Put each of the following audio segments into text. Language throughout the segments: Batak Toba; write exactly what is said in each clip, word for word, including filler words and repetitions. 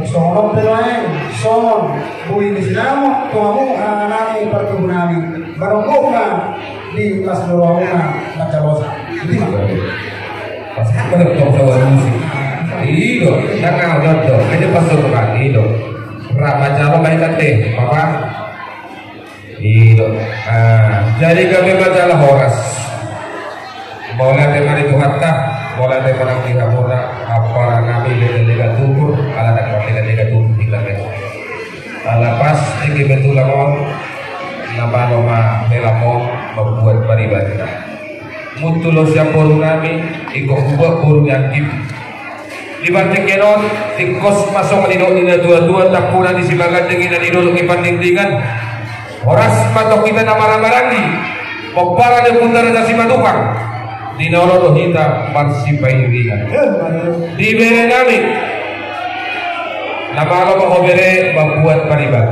Songon on pe nuaeng, songon bui ni sinamot tu hamu, anak nami, partubu nami, barokok ma di las ni rohamuna manjalosa. Jadi, pas apa dong tong kawan musik? Ido, kan kau dong, aja pas tu kali ido. Rama jalo main kate, papa. Ido. Ah, jadi gabe ma jala horas. Mauliate ma di Tuhanta, mauliate ma nang di hamuna, ampara nami, lega-lega tutur, ala nang lega-lega tutur hita pe. Ala pas, tingki pe tulang on, na malo ma hela on, mambuat pariban. Mutu lo sian boru nami, ingkon hubuat boru ni anggim. Di partingkian on, tingkos ma songon nidok ni natua-tua, tampuna ni Sibaganding, ina ni dolok ni Pandingdingan. Horas ma tong hita na marhaha maranggi, pomparan ni Ompunta Raja Simatupang. Di na olo do hita marsipairingan. Di bere nami, na malo ma ho bere mambuat pariban.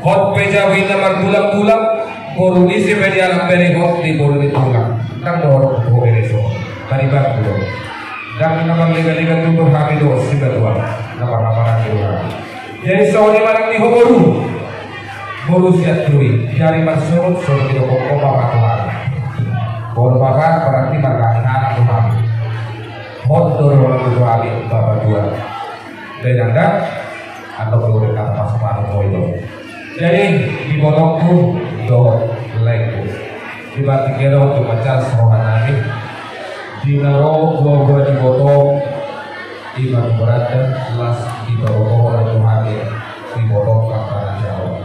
Hot pe jabu inna margulang-gulang, boru ni si pe dialap bere hot di boru ni tulang. Ndang dohot ho bere songon. Pariban do. Ndang na marlega-lega tutur hami do sibatua. Na marhaha maranggi do hami. Jadi songon i ma nang di ho boru. Boru Sianturi. Jadi marsogot songon i do ho papa tu hami. Boru papa berarti marga anak do hami. Hot do roha tu hami papa tua. Dai nanda, atau kalau kita pas paham poin. Jadi, di botongku dohot laengku. Di batik gero tu macas roha nami. Di naro buah-buah di botong, di batu berada, las di botong orang tu hati, di botong kata Jawa.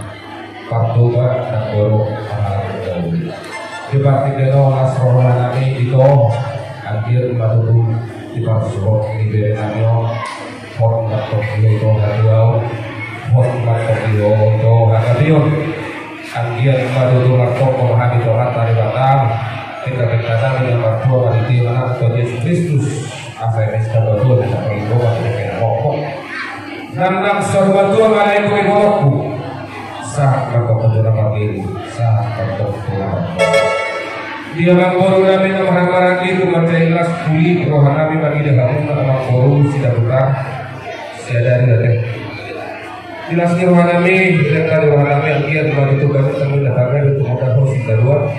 Partoba nang boru pahala dahulu. Di partingkian on las roha nami ito, anggiat ma tutu di parsuhut ni bere nami on, hot ma tong di ho ito hatuaon, hot ma tong di ho ito hatapion. Anggiat ma tutu martonggo hami tu Tuhanta Debata, pinta-pinta nami na martua ma di Tuhan Yesus Kristus. Asa emis kabatua na sapaling doa di kena pokok. Nang nang saruan tua malai tu ibotokku. Sahat mantong tu na marliu, sahat mantong tu na marliu. Di amang boru nami na marhaha maranggi, tu marga ilas puli roha nami mangida hamu na amang boru Sidabutar. Siadari ate. Di las ni roha nami, di las ni roha nami, anggiat ma tutu gabe tanggung na tagabe tu mata hosi kadua.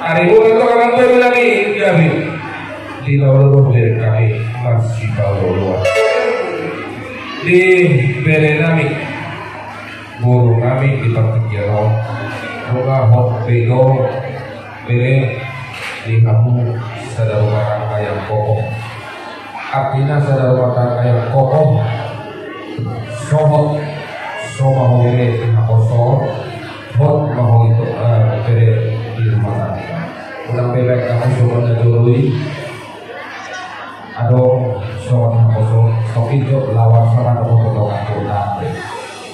Ari bulan tu amang boru nami, gabe. Di lawan bere nami, marsipaoloan. Di bere nami, boru nami di partingkian on. Nunga hot pe do, bere, di hamu sada rumah tangga yang kokoh. Artina sada rumah tangga yang kokoh. Sohot, so ma ho bere di haposo, hot ma ho ito, eh, bere di rumah tangga. Unang bebek kamu sobat na joloi. Adong sobat na poso, so pinjot lawan sama na poso to aku tapi.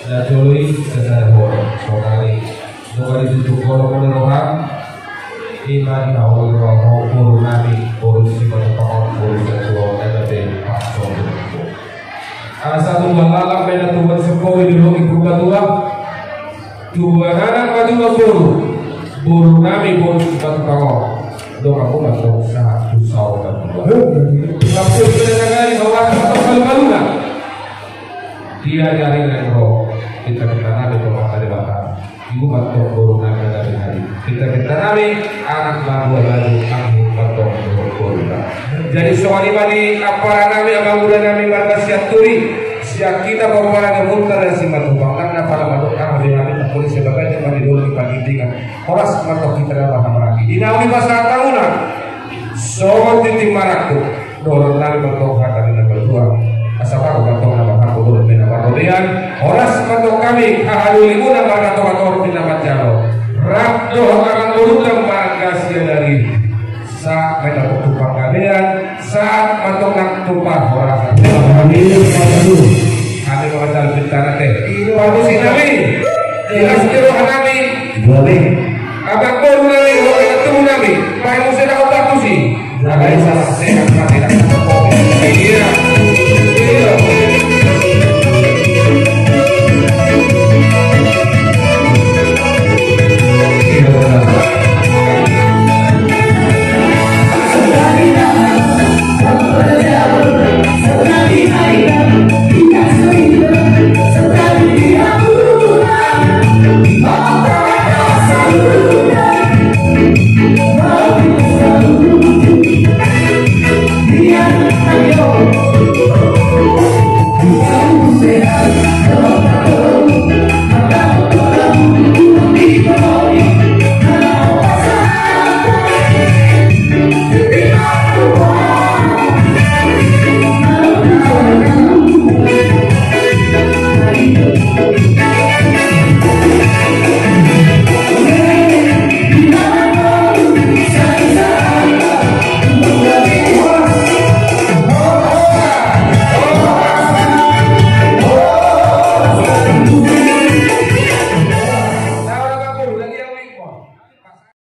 Na joloi sesada horo, so kali. Nunga ditutup horo mone roham. Ima di na horo roham, boru nami, boru Simatupang on, boru Simatupang on, na gabe paso. Ala satu dua lalang, beda tubuan sepoi di logi purba tua. Tubuan anak ma tubuan boru. Boru nami boru Simatupang on. Doa aku mantong sahat tu saur dan tua. Tapi beda nagari bahwa satu kali baluna. Dia nyari nang ro. Kita kita nami doa kali bakal. Ibu mantong boru nami na di hari. Kita kita nami anak bangua lalu kami mantong boru boru. Jadi songon i ma di ampara nami, amang boru nami marga Sianturi. Sian hita pomparan ni Ompunta Raja Simatupang, nang na pala mandok hami, hami tak boleh sebagai teman di dulu di Pandingdingan. Horas mantong hita na marhaha maranggi. Di naung dipasahat hamuna. Songon tintin marangkup. Dohot nami mantong hata ni na martua. Asa baru mantong na marhata dohot na marrobean. Horas mantong hami haha doli muna marga tonga-tonga di na manjalo. Rap dohot amang boru nami marga Siadari. Sahat ma i tumpang gabean, sahat ma tong nang tumpang horas. Amin. Hami ma manjalo pinta nami. Partusi nami. Di las ni roha nami. Amin. Amang boru nami, roha nami, tubu nami. Baen muse na obat tusi. Amin. Amin. Salah sehat mati dan. Iya.